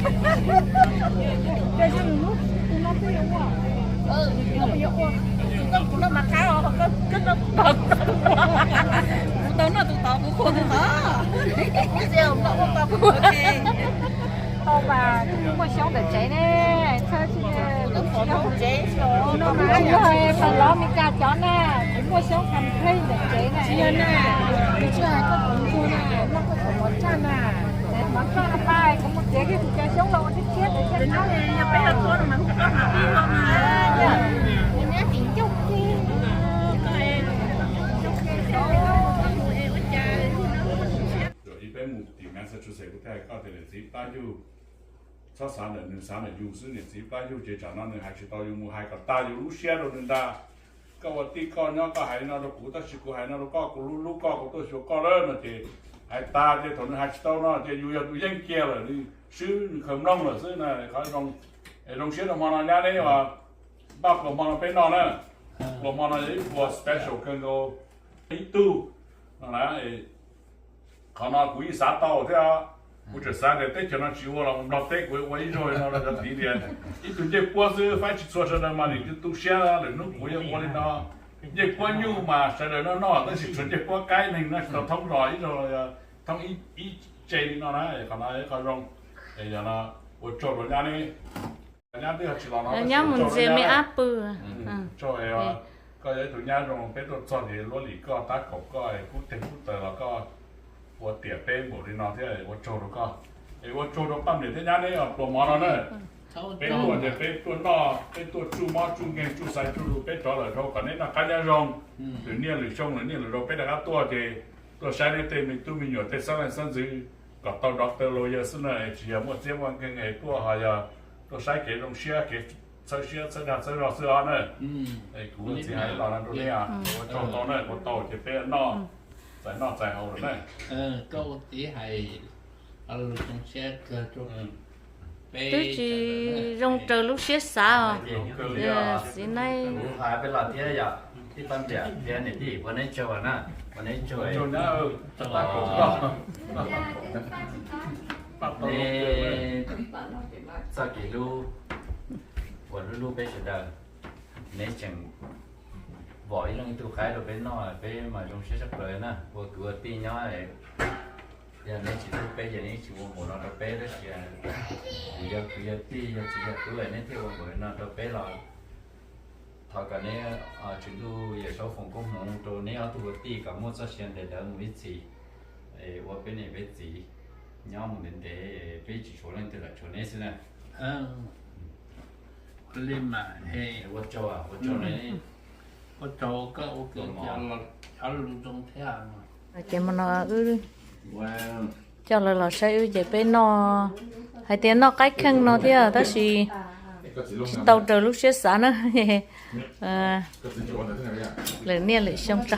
Tus no twb yuav ua. Tus koj kuv noj mas qab os, koj noj tus tod. Kuv tau noj tus tod, kuv qhuas tus tod. Tau mas muaj xyoob ntawm tsev ne, txhawj tsis yog pas lov Mes Kas cov na, kuv muaj xyoob kam plej ntawm tsev na. Tsis yog na, kuv tsis hais koj tus ntsuag na, noj koj tus mov raj na. Mov raj na pais, kuv mus txiav kiag kuv cov xyoob los ua thiab thiab. Ib peb mus tim Massachusetts kuv thiaj hais koj tias niam txiv plab yug, txhob xav ntawm nws, xav ntawm yus xwb. Niam txiv plab yug ces tsam no nws hais tsis tau, yus mus hais kom tag yus lub siab rau nws ntag. Koj ua tij koj nyob koj hais no rau kuv, tab sis kuv hais no rau koj, kuv hlub hlub koj, kuv tuaj xyuas koj lawm no ces hais tag ces thaum nws hais tsis tau no ces yus yog tus yeej kiag lawm, nws swb nws khaws mloog lawm xwb na. Qhov zoo, zoo siab rau hmo no nyab neb npaj pluas hmo no peb noj na. Pluas hmo no yog ib pluas special kawg nkaus ib tug no na. Qhov no kuv yeej xav tau thiab, kuv tseem xav tias teb chaws no tsis ua los mus Nplog teb kuv ua ib zaug li no rau cov tid tias ib tug ncej puab xwb faib tsis txhua sawv daws mas nim tu siab, lwm hnub kuv yuav ua li no. Ncej puab nyuj mas sawv daws noj noj tab sis tshuav ncej puab qaib neeg noj tsis tau thoob zos ib zaug, thoob ib tse li no na. Qhov no qhov zoo, yog no ua tsaug rau nyab ne. Nyab twb yog tsis los no, nyab mus ntxias me ab pw. Koj yog ib tug nyab zoo, peb tuaj txog ces luab lim koj, tab kaum koj, kub teg kub taws los koj ua tiam peb npaum li no thiab, ua tsaug rau koj. Es ua tsaug rau Paj Mliam thiab nyab neb pluas mov no na. Peb tuaj ces peb tuaj noj, peb tuaj tsuj mob tsuj nkeeg tsuj xaiv tsuj lus, peb rov lawm dhau kom neb noj qab nyob zoo. Lwm niaj lwm xyoo lwm niaj lwm zaus peb rov qab tuaj ces tuaj saib neb tej me tub me nyuam tej xab leej xab ntxwv kom tau doctor lawyer xwb na, tsis yog muaj txiab muaj nkeeg es tuaj ho yog tuaj saib kev zoo siab kev txhawb siab txhawb dag txhawb zog xwb os na. Kuv txiv hais los no rau nej, ua tsaug ntau na, ua tau ces peb noj txais noj txais haus lawm na. Koj ua txiv hais zoo siab kawg rau peb. Twb tsis zoo raws lub siab xav os. Txiv neej, kuv hais peb los thiab yom, tij Paj Mliam thiab niam tij, ua neb tsaug na, ua neb tsaug. Neb txoj kev hlub uas hlub hlub peb sawv daws, neb tseem vom ib leej ib tug qaib rau peb noj, peb mas zoo siab tshaj plaws na. Ua kwv ua tij nyob, yog neb tsis hlub peb ces neb tsis ua npaum no rau peb, tab sis kuv yog kwv yog tij yog txiv yog tub neb thiaj ua npaum no rau peb los thov kom neb Tswv Ntuj Yawm Saub foom koob hmoov rau neb ob tug ua tij kom muaj txoj sia ntev ntev mus ib txhis, es ua peb niam peb txiv nyob mus ntev ntev, peb tsis tshuav leej twg lam tshuav neb xwb na. Ua tsaug, ua tsaug, ua tsaug koj ua cov lus zoo thiab. Ces hmo no wb coj lawv los saib wb ces peb noj, hais tias noj qaib kheej no thiab tab sis tsis tau raws lub siab xav na. Lwm niaj lwm xyoo tso.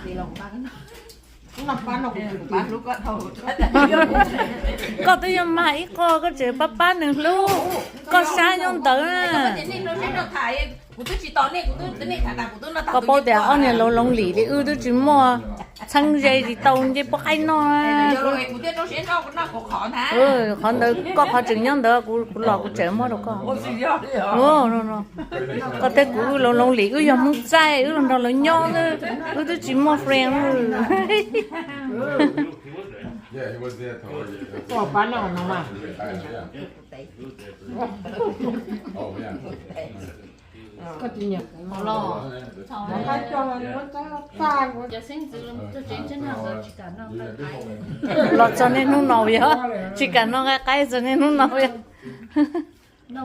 Koj twb yuav mag ib qho koj tseem pab pab nws hlub, koj sab nyob ntawd na. Koj paub tias ob niag loov loov lim li wb twb tsis muaj txheeb ze tsis tau ncej puab qaib noj. Qhov ntawd koj qhov tseem nyob ntawd, kuv los kuv tseem muab rau koj. Koj thiab kuv wb loov loov lim, wb yog Hmoob txaij, wb los nrog lawv nyob, wb twb tsis muaj friend. Los txog niaj hnub no yog tsis kam noj nqaij qaib txog niaj hnub no yog. Kuv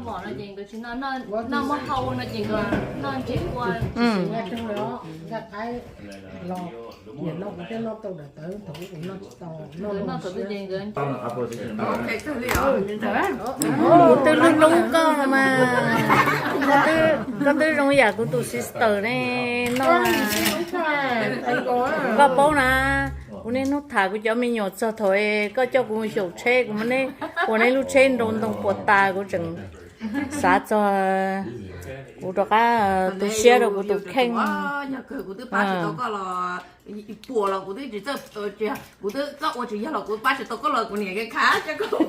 twb hlub hlub koj no mas, koj twb zoo yam kuv tus sister ne no. Koj paub na, kuv niaj hnub tham kuv cov me nyuam txog thaum koj coj kuv xyaum tsheb, kuv muab neb ua neb lub tsheb nrau ntoo puas tas, kuv tseem xav txog kuv rov qab tu siab rau kuv tus kheej. Puas los kuv twb tsis txawj, kuv twb txawj ua tsis yog los kuv pab tsis tau koj los kuv niam kev khav coj koj ua.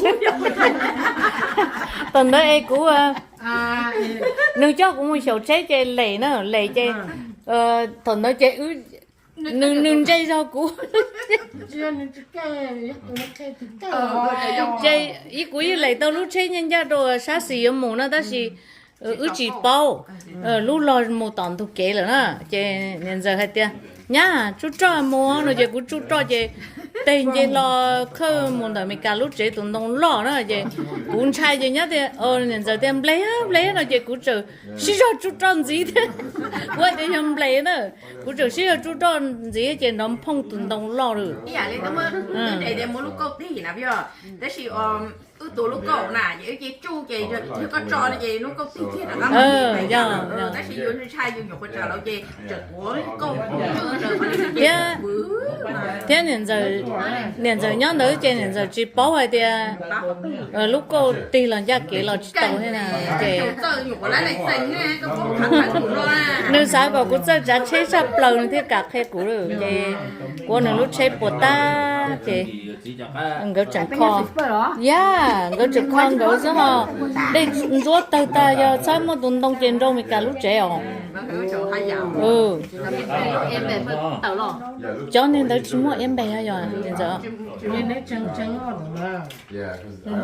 Thaum ntawd es kuv, nws coj kuv mus xyaum tsheb ces lem na, lem ces thaum ntawd ces nws nws ntse zog kuv. Ces ib kuv yeej lem tau lub tsheb ncaj ncaj rau sab xis yuav mus no tab sis wb tsis paub lub log mus tom ntug kev lawm na. Ces niam ntxawm hais tias, nyab, tsuj roj mus no ces kuv tsuj roj ces teg nce hlo khawb mus ntawm Meskas lub tsev tus ntoo loj na ces kuv ntshai ces nyab tias, niam ntxawm tias nples nples no ces kuv txawm sib zog tsuj roj ntxiv thiab. Kuv hais tias yog nples na, kuv txawm sib zog tsuj roj ntxiv ces nrov phooj tus ntoo loj lawm. Ib yam li twb muab lub kauj tig na, tab sis wb tus lub kauj na ces wb ces tsuj ces yog koj tso no ces lub kauj tig kiag rov qab mus, tab sis yus ntshai yus nyuam qhuav tsav lawm ces tseem tuav kauj tsuj. Thiab niam ntxawm, niam ntxawm nyob ntawd ces niam ntxawm tsis paub hais tias lub kauj tig los ncaj kev los tsis tau thiab na. Ces nws xav kom kuv txawj tsav tsheb tshaj plaws nws thiaj kam qhia kuv lawm ces kuv ua nws lub tsheb puas tag ces nkawd tseem kho, yam nkawd tseem kho nkawd xwb ho. Dej ntxuav tawg tag yog txhob muaj tus ntoo ces nrau Meskas lub tsev os. Cov niag ntawd tsis muaj airbag yog ntxawm,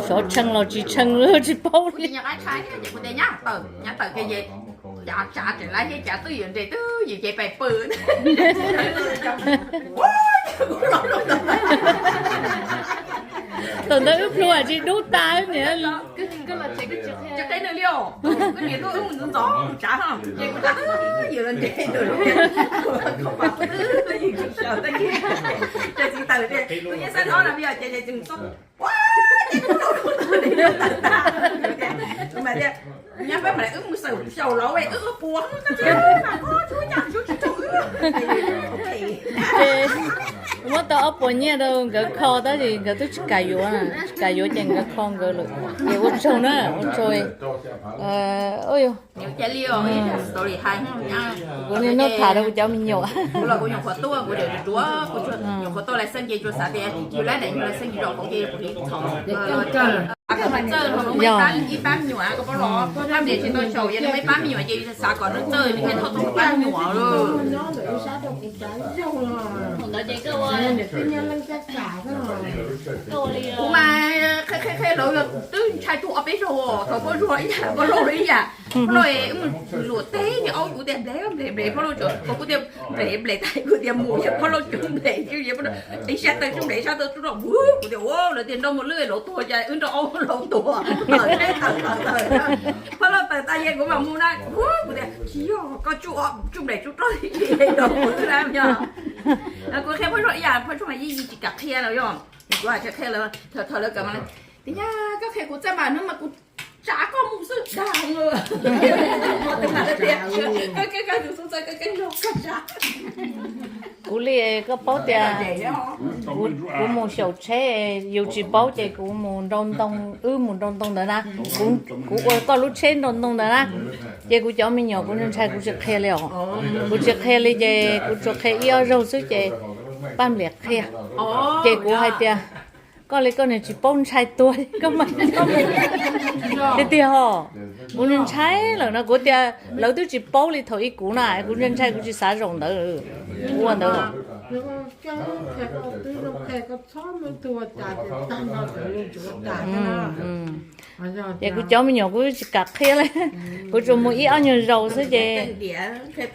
xyov tshee los tsis tshee tsis paub li. Thaum ntawd wb plhu tsis dub tas niam. Ces muab tau ob puas nyiaj rau nkawd kho tab sis nkawd twb tsis kam yuav, tsis kam yuav ces nkawd kho nkawd lawm. Ces ua tsaug na, ua tsaug. Kuv niaj hnub tham rau kuv cov me nyuam. Kuv mas qhia qhia lawv twb ntshai tuag ob peb zaug, thaum poj zuag ib yam, poj laug ib yam. Poj laug wb mus luam teb ces aub kuv tias nples nples nples, poj laug tsuas, kuv tias nples nples tas kuv tias mus, poj laug tsuas nples, ib sab taw tsuas nples, ib sab taw tsuas nples, kuv tias ua lawv tias nrau mus lwj laus tuag ces wb nrau aub laus tuag, tawm teb tawm tawm tawm. Poj laug tawm tas ces kuv mam mus na, kuv tias tsis yog, koj tsuj tsuj nples tsuj roj ces nrau kuv xwb na yog. Kuv qhia poj zuag ib yam, poj zuag mas yeej tsis kam qhia lawm yog. Kuv hais tias qhia lawv, thaum lawv kawm mas, tias nyab koj qhia kuv txawj mas hnub mas kuv tsav koj mus xwb dag. Kuv li koj paub tias kuv mus xyaum tsheb, yus tsis paub ces kuv mus nrau ntoo, wb mus nrau ntoo ntawd na. Kuv ua koj lub tsheb nrau ntoo ntawd na. Ces kuv cov me nyuam kuv ntshai kuv tsis qhia li os. Kuv tsis qhia li ces kuv tsuas qhia ib ob zaug xwb ces Paj Nplias qhia. Ces kuv hais tias koj li koj niag tsis paub ntshai tuag koj mas. Tiag tiag ho, kuv ntshai lawm no kuv tias lawv twb tsis paub li thaum ub kuv na, kuv ntshai ntshai kuv tsis xav zaum ntawd ua ntawd. Ces kuv cov me nyuam kuv tsis kam qhia li, kuv tsuas mus ib ob nyuag zaus xwb ces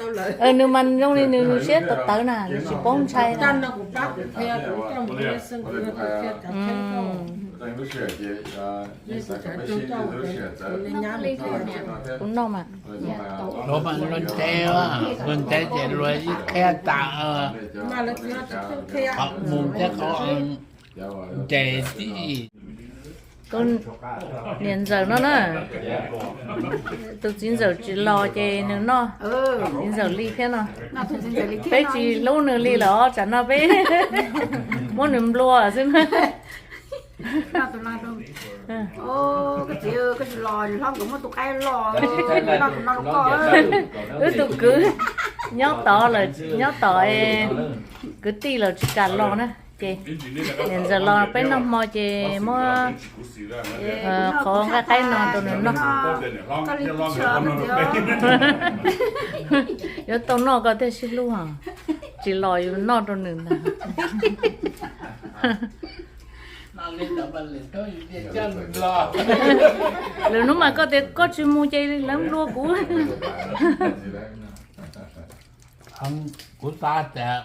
nws mas zoo li nws siab tawv tawv na, nws tsis paub ntshai na. Kuv noj mas. Luag mas luag ntshe, luag ntshe ces luag ib qhia tas qhov mus thiab qhov ntshe tib. Niam ntxawm no na, tus txiv ntxawm tsis los ces nws noj, txiv ntxawm li thiab no. Peb tsis hlub nws li lawm os, tsam no peb muab nws nplua xwb na. Wb tus kwv nyob tod lawm, nyob tod kwv tij lawm tsis kam los na. Ces niam ntxawm los peb noj hmo ces muab qhov nqaij qaib no rau nws noj. Yuav tau noj koj thiaj sib hlub os. Tsis los yus noj rau nws ntag. Lwm hnub mas koj tias koj tsis mus ces lawv nplua kuv. Kuv xav tias